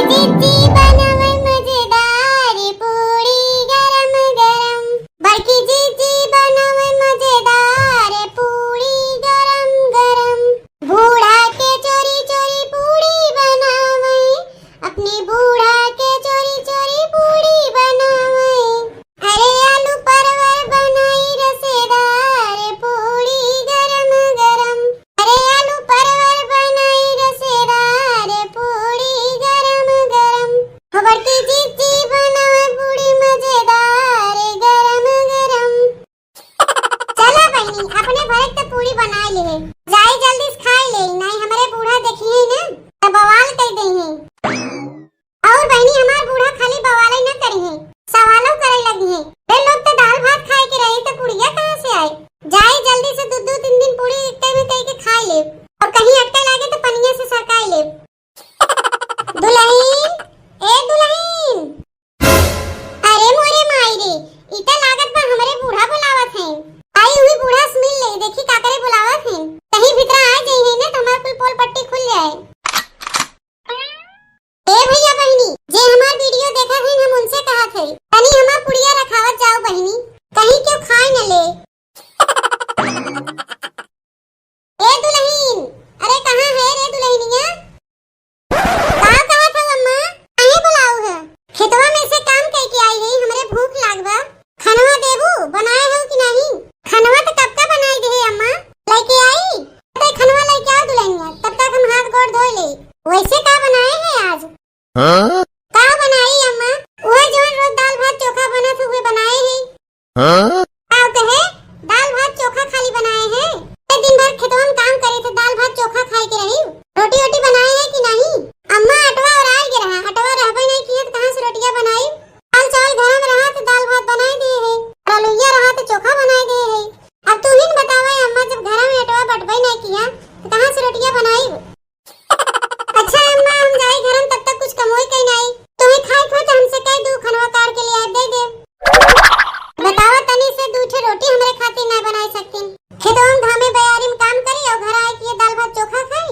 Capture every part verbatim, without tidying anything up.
जीजी बनावे मजेदार पूड़ी गरम गरम। बड़की जीजी बनावे मजेदार पूड़ी गरम गरम। बूढ़ा के चोरी चोरी पूड़ी बनावे, अपने बूढ़ा के चोरी चोरी पूड़ी बनावे। अरे आलू परवर बनाई रसेदार पूड़ी गरम गरम। अरे आलू परवर बनाई रसेदार पूड़ी गरम गरम। हो बड़की जीजी बनावे पूड़ी मजेदार गरम गरम। चला बहिनी, अपने भरे के पूड़ी बनाई लेहे, जाई जल्दी से खाई ले, नाहीं हमरे बूढ़ा देखिहे ना, त बवाल कई देहे। और बहिनी, हमार बूढ़ा खाली बवाले न करिहे, सवालो करे लगिहे। ए लोग त दाल भात खाए के रही, त पुड़िया कहाँ से आई? जाई जल्दी से दू दू तीन दिन पूड़ी एक टाइम कई के खाई ले, और कहीं अटके लागे त पनिया से सरकाई ले। दुलहिन, ए दुलहिन। अरे मोरे माई रे, ई त लागत बा हमरे बूढ़ा बुलावत हैं। आई उही बूढ़ा से मिल ले, देखी काकरे बुलावत हैं। कहीं भीतरा आ जाई है ना त हमार कुल पोल पट्टी खुल जाए। ए भैया बहिनी, जे हमार वीडियो देखत हैं हम उनसे कहत है, तनी हमार पुड़िया रखावत जाओ बहिनी, कहीं क्यों खाए न ले। ए दुलहिन, अरे कहाँ है रे दुलहिनिया? का कहत हऊ अम्मा? काहे बुलाऊ है? खेतवा में से काम कइके आई है, हमरे भूख लाग बा। खनवा देबू, बनाए हो कि नहीं? खनवा त कब का बनाई दे है अम्मा, लेके आई। ते खनवा लेके आओ दुलहिनिया, तब तक हम हाथ गोड़ धोए ले। वैसे का बनाए है आज? हाँ? का बनाई अम्मा? उहे जवन रोज दाल भात चोखा बनत हुए बनाए है। हाँ? का कहे? दाल भात चोखा खाली बनाए है? ते दिन भर खेतवा में काम करे थे, दाल भात चोखा खाए के रही। रोटी वोटी बनाए है कि नहीं? अम्मा अटवा ओराए के रहा, अटवा रहबे नहीं किया तो कहाँ से रोटियां बनाई? दाल चावल घर में रहा तो दाल भात बनाए दे है, और अलुइया रहा तो चोखा बनाए दे है। अब तू ही न बतावा अम्मा, जब घर में अटवा बटबे नहीं किया तो कहाँ से रोटियां बनाई? अच्छा अम्मा, हम जाई घरन, तब तक कुछ कमोई कई नाई। तुम्हें खाए खो तो हमसे कह दू, खनवा काट के ले आए, दे दे। बतावा तनी से दू ठे रोटी हमरे खातिर ना बनाई सकती। खेतवा में घामे बयारी में काम करी और घर आए कि ये दाल भात चोखा खाई।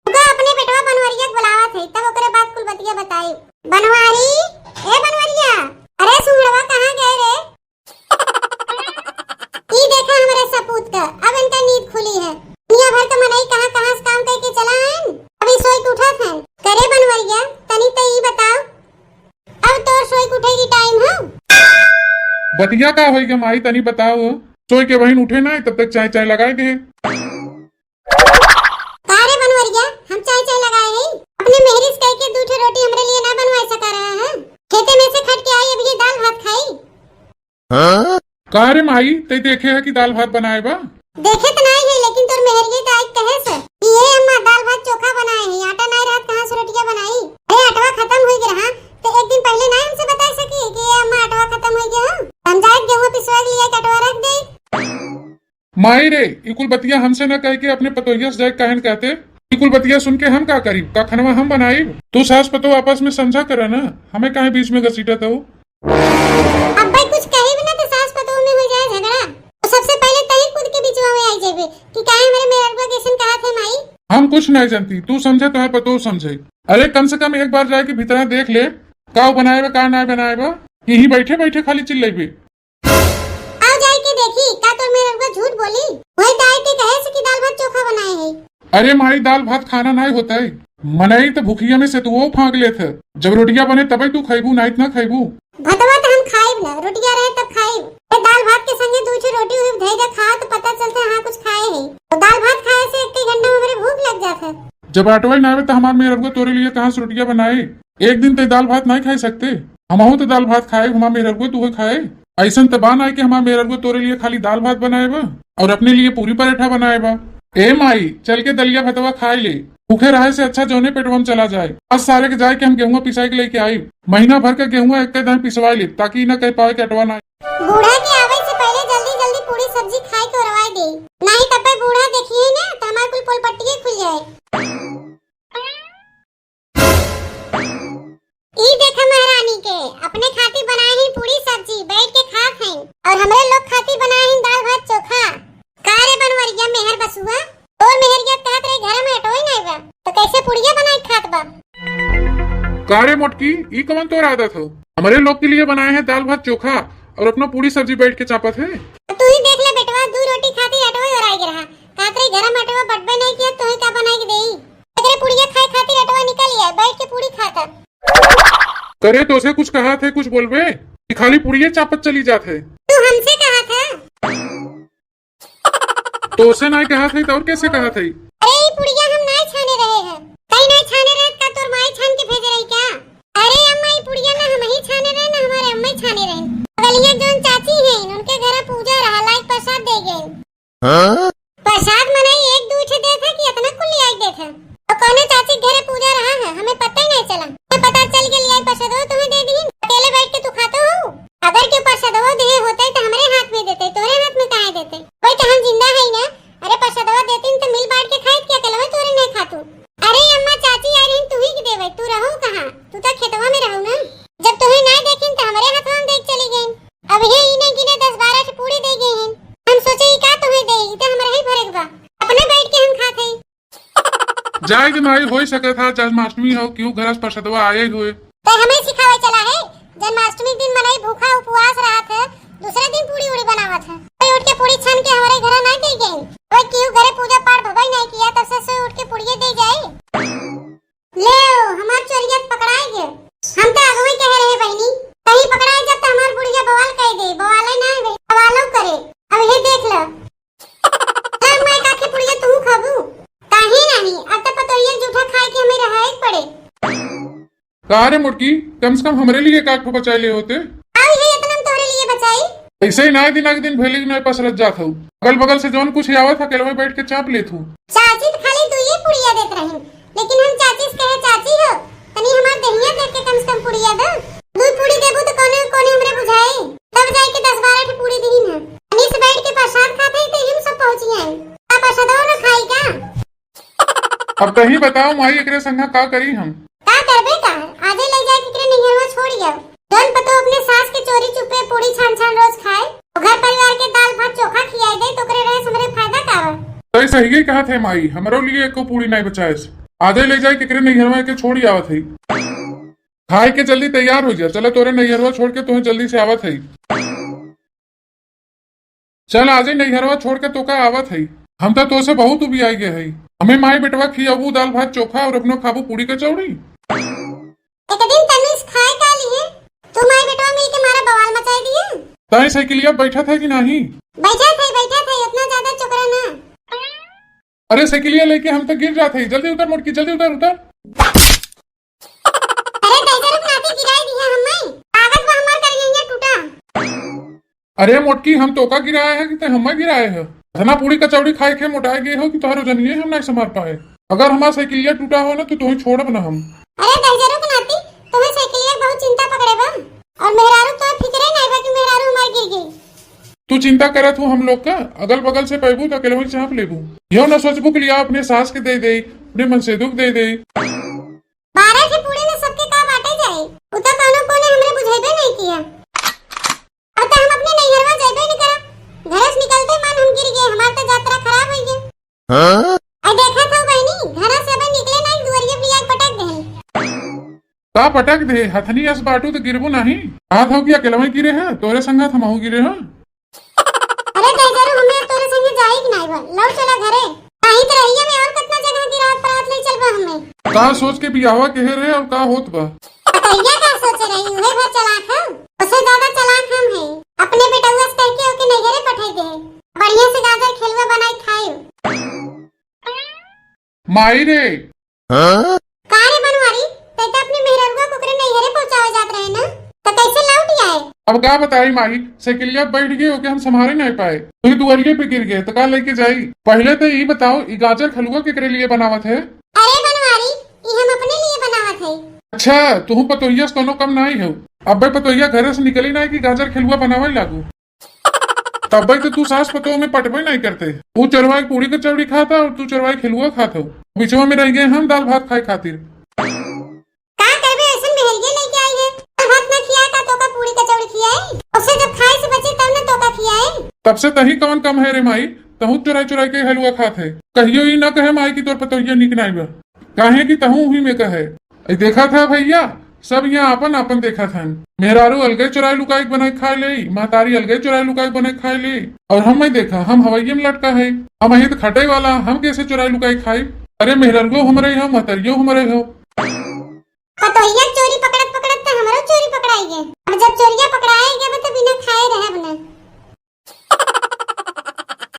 रुका, अपने बेटवा बनवरिया के बुलावत है, तब ओकरे बाद कुल बतिया बताई। बनवारी, ए बनवरिया, अरे सुहड़वा कहाँ गए रे? ई देखा हमरे सपूत का, अब इनका नींद खुली है। दुनिया भर का मनई कहाँ कहाँ से काम करके चला आइन, अभी सोई के उठत हैं। करे बनवरिया, तनी त ई बताओ, अब तोर सोई के उठे की टाइम हो? बतिया का होई गे माई, तनी बताओ। सोई के बहिन उठे ना, तब तक चाय चाय लगाए दे। का रे बनवरिया, हम चाय चाय लगाए हई? अपने मेहरी से कह के दू ठे रोटी हमरे लिए ना बनवा सका रहा है? खेते में से खट के आई, अब ये दाल भात खाई। हाँ? का रे माई, ते देखे है कि दाल भात बनाए बा? देखे त नाई है, लेकिन तोर मेहरिये त आज कहे से कि ये अम्मा दाल भात चोखा बनाए है, आटा नाई रहत कहाँ से रोटियां बनाई? अरे आटवा खत्म हो गया रहा, तो एक दिन पहले नाई हमसे बता सकी कि ये अम्मा आटवा खत्म हो गया हो? हम जाए गेहूं पिसवा के लिए आटवा रख दे। माई रे, ई कुल बतिया हमसे न कह के अपने पतोहिया से जाए काहे न कहते? ई कुल बतिया सुन के हम का करीब? का खनवा हम बनाईब? तू सास पतोह आपस में समझा करा ना, हमें काहे बीच में घसीटत हो? अब्बे कुछ कही भी ना तो सास पतोह में हो जाए झगड़ा। तो सबसे पहले तही खुद के बीचवा में आई जेबे कि काहे हमरे मेहरबा कैसन कहा थे माई? हम कुछ नहीं जानती, तू समझे तो है पतोह समझे। अरे कम से कम एक बार जाए के भीतरा देख ले, का बनाए बा, का ना बनाए बा, यहीं बैठे बैठे खाली चिल्लेबे। आओ जाए के देखी, का तोर मेहरबा झूठ बोली? वही तो आए के कहे से कि दाल भात चोखा बनाए है। अरे माई, दाल भात खाना नाई होता है, मनई तो भुखिया में से तो वो फांक लेत है। जब रोटियां बने तबे तू खैबू, नाई त ना खैबू। भतवा तो हम खाइब ना, रोटियां रहे तब खाइब। ए, दाल भात के संगे दू ठो रोटी हुई धई दे खा तो पता चलता है, हाँ कुछ खाए है। तो दाल भात खाए से एक घंटा में हमरे भूख लग जाता है। जब आटवा ही ना आवे तो हमार मेहरबा तोरे लिए कहाँ से रोटियां बनाए? एक दिन ते दाल भात नहीं खाई सकते, हमहू तो दाल भात खाए, हमार मेहरबा तू खाए। ऐसन त बा ना कि हमार मेहरबा तोरे लिए खाली दाल भात बनाए बा और अपने लिए पूरी पराठा बनाए बा। ए माई, चल के दलिया भतवा खाए ले, भूखे रहे से अच्छा जौने पेटवा में चला जाए। आज सारे के जाए के हम गेहुआ पिसाए के लेके आई, महीना भर का गेहुआ एक दाएं पिसवाए ले, ताकि ई ना कह पावे कि अटवा ना। बूढ़ा के आवे से पहले जल्दी जल्दी पूरी सब्जी खाए के ओरवाए दे, नहीं तब पे बूढ़ा देखिए ना तो हमार कुल पोल पट्टिए खुल जाए। ई देखा महारानी के, अपने खातिर बनाए ही पूरी सब्जी, बैठ के खात हैं, और हमरे लोग खातिर बनाए ही दाल भात चोखा। का रे बनवरिया मेहर बसुआ, तोर मेहरिया कहत रही घर में अटोई नहीं बा, तो कैसे पुड़िया बनाए खात बा? का रे मोटकी, ई कवन तोर आदत हो? हमरे लोग के लिए बनाए हैं दाल भात चोखा और अपना पूरी सब्जी बैठ के चापत है। तू ही देख ले बेटवा, दू रोटी खातिर अटवा ओराई के रहा। कहत रही घर में अटवा बटबे नहीं किया, तोहे का बनाई के देई? एकरे पुड़िया खाए खातिर अटवा निकल आए, बैठ के पूरी खाता। करे तोसे कुछ कहा थे, कुछ बोलबे कि खाली पुड़िया चापत चली जात है? तू हमसे कहा था। तोसे नाय कहा थे तो और कैसे कहा थे? अरे ई पुड़िया हम नाय छाने रहे हैं। कहीं नाय छाने रहे का तोर माई छान के भेजे रही क्या? अरे अम्मा, ई पुड़िया ना हम ही छाने रहे ना हमारे अम्मा ही छाने रहे। बगलिया जोन चाची हैं, उनके घर पूजा रहा, लाइक प्रसाद दे गए। हाँ? प्रसाद मनाई एक दू ठे देत है कि इतना कुल लियाई देत है? तो कौने चाची के घरे पूजा रहा है, हमें पता ही नहीं चला। हमें पता चल के लियाई प्रसादवा तुम्हें दे दी, अकेले बैठ के तू खाते हो? अगर क्यों प्रसादवा दिए होते तो हमरे हाथ में देते, तोरे हाथ में काहे देते? वही तो हम जिंदा है ही ना। अरे प्रसादवा देती तो मिल बांट के खाइत, क्या अकेलवे तोरे नहीं खातू? अरे अम्मा, चाची आई रही, तू ही के देवे, तू रहो कहाँ? तू तो खेतवा में रहो ना। जब तुम्हें ना देखिन तो हमारे हाथवा में देख चली गई। अब ये इन्हें गिने दस बारह ठे पूरी दे गए हैं। हम सोचे ई का तुम्हें दे, ई तो हमरा ही भरे के बा। अपने बैठ के हम खात हई। जाए के माई, होई सकत है जन्माष्टमी हो, क्यों घर से प्रसादवा आए हुए। तो हमें सिखावे चला है, जन्माष्टमी के दिन मनई भूखा उपवास रहत है, दूसरे दिन पूरी उड़ी बनावत है। कोई उठ के पूरी छान के हमारे घर ना दे गए। कोई क्यों घरे पूजा पाठ भवाई नहीं किया, तब से सोई उठ के पूड़िए दे जाए। ले, हमार चोरिया पकड़ाए गए। हम तो आगू ही कहे रहे बहनी, कहीं पकड़ाए जब तो हमार बुढ़िया बवाल कह दे, बवाले ना है, बवालो करे। अब ये देख लो। ले, मैं काकी बुढ़िया तू खाबू? काहे नहीं, अब तो पतोहिया जूठा खाए के हमें रहा एक पड़े। का रे मोटकी, कम से कम हमरे लिए एक आध ठो बचाए ले होते। आओ, ये इतना हम तोहरे लिए बचाई। ऐसे ही नाय दिन आगे दिन भेली नाय पसरत जात हऊ। अगल बगल से जौन कुछ आवत है, अकेलवे बैठ के चाप लेत हूँ। चाची तो खाली दुइये पुड़िया देत रही, लेकिन हम चाची से कहे, "चाची हो, तनी हमार देहिया देख के कम से कम पुड़िया दो। दुई पुड़ी देबू तो कोने कोने हमरे बुझाई।" तब जाए के दस बारह ठे पुड़ी दीन है। तनी से बैठ के प्रसाद खाते ही तो हम सब पहुँची आए। का प्रसादो न खाई का? अब तही बताओ माई, एकरे संगा का करी हम? का करबे का? आजे ले जाए केकरे नैहरवा छोड़ आओ। जौन पतो अपने सास के चोरी चुपे पूरी छान छान रोज खाए, और घर परिवार के दाल भात चोखा खियाए दे, तो ओकरे रहे से हमरे फायदा का बा? तई सही कहत है माई, हमरो लिए एको पूरी नहीं बचाएस। आजे ले जाए केकरे नैहरवा के छोड़ी आवत है। खाए के जल्दी तैयार हो जा, चला तोरे नैहरवा छोड़ के तोहे जल्दी से आवत है। चल आजे नैहरवा छोड़ के तोका आवत है। हम तो तोसे बहुत उबियाई गए है। हमें माई बेटवा खियाबू दाल भात चोखा और अपनो खाबू पूरी कचौड़ी। एक दिन तमीज खाए का लिए तू माई बेटवा मिल के मारा बवाल मचाई दिए। ताई साइकिलिया बैठा था कि नहीं? बैठा था, बैठा था, इतना ज्यादा चुकरा ना। अरे साइकिलिया लेके हम तो गिर जात है। जल्दी उतर मोटकी, जल्दी उतर, उतर। अरे कैसे रुक नाती गिराई दिया हमें। कागज पर हमार करिया टूटा। अरे मोटकी, हम तोका गिराए है कि ते हमें गिराए है? इतना पूरी कचौड़ी खाए के मोटाए गए हो कि तोहरो जनिए हम नहीं संभाल पाए। अगर हमार साइकिलिया टूटा हो ना तो तोहे छोड़ब ना हम। अरे दहिजरू के नाती, तुम्हें साइकिलिया बहुत चिंता पकड़े बा और मेहरारू तो फिक्रे नहीं बा कि मेहरारू हमार गिर गई। तू चिंता करत हो हम लोग का, अगल बगल से पैबू तो अकेले ही चाप लेबू। यो ना सोचबू कि लिया अपने सास के दे दे, अपने मनसेदू के दे दे। बारह के पूरे में सबके का बांटे जाए, उ तो कौनो कोने हमरे बुझेबे नहीं किया। अब तो हम अपने नैहरवा जाबे नहीं करा। घर से निकलते मन हम गिर गए, हमार तो यात्रा खराब हो गया। हाँ? आई देखा था बहनी, घर से अबे निकले नहीं, दुआरिया पे आके पटक दे। का पटक दे? हथनी अस बाटू तो गिरबो नहीं। कहा था कि अकेलवे गिरे हैं, तोरे संगत हमहू गिरे हैं। अरे दहिजरू, हमें तोरे संगे जाई कि नहीं बा? लो चला घरे। कहीं तो रहिया में और कितना जगह की रात बरात ले चलबा हमें। का सोच के बियाहवा के रहे और का होत बा? पतैया का सोचे रही, उहे भर चलाक है। उसे ज्यादा चलाक हम हैं। अपने बेटउआ से कह के ओके नैहरे पठाई दे। बढ़िया से गाजर खेलवा बनाई खाए। माई रे। हाँ? का रे बनवारी, तै तो अपने मेहररुआ को ओकरे नैहरे पहुंचावे जात रहे ना, तो कैसे लौट आए? अब का बताई माई, साइकिलिया बैठ गए, ओके हम संभारे नहीं पाए, तो दुआरिये पे गिर गए, तो का लेके जाई? पहले तो ई बताओ, ई गाजर खलुआ केकरे लिए बनावत है? अरे बनवारी, ई हम अपने लिए बनावत है। अच्छा, तुहू पतोहिया से कोनो कम नहीं हो। अबे पतोहिया घरे से निकली नहीं कि गाजर खलुआ बनावे लागू। तब भाई तो तू सास पतोह में पटबे नहीं करते। वो चरवाई पूरी कचौड़ी खाता और तू चरवाई खेलुआ खात हो। बिचवा में रह गए हम दाल भात खाए खातिर। का करबे, ऐसन मेहरिये लेके आई है। दाल भात ना खिया का तो का पूरी कचौड़ी खियाई? उसे जब खाए से बचे तब ना तो का खियाई। तब से तही कौन कम है रे माई, तहू चुराई चुराई के हलुआ खात है। कहियो ई ना कहे माई कि तोर पतोहिया निक नाई बा। काहे कि तहू उही में कहे। ए, देखा था भैया, सब यहाँ आपन आपन देखा था। मेहरारू अलगे चोराई लुकाई के बनाई खाए ले, महतारी अलगे चोराई लुकाई के बनाई खाए ले, और हम देखा, हम हवैये में लटका है। हम ही तो खटे वाला, हम कैसे चोराई लुकाई खाई? अरे मेहरारू हमरे हो, महतारियो हमरे हो। पतोहिया चोरी पकड़त पकड़त तो हमरो चोरी पकड़ाई गए। अब जब चोरिया पकड़ा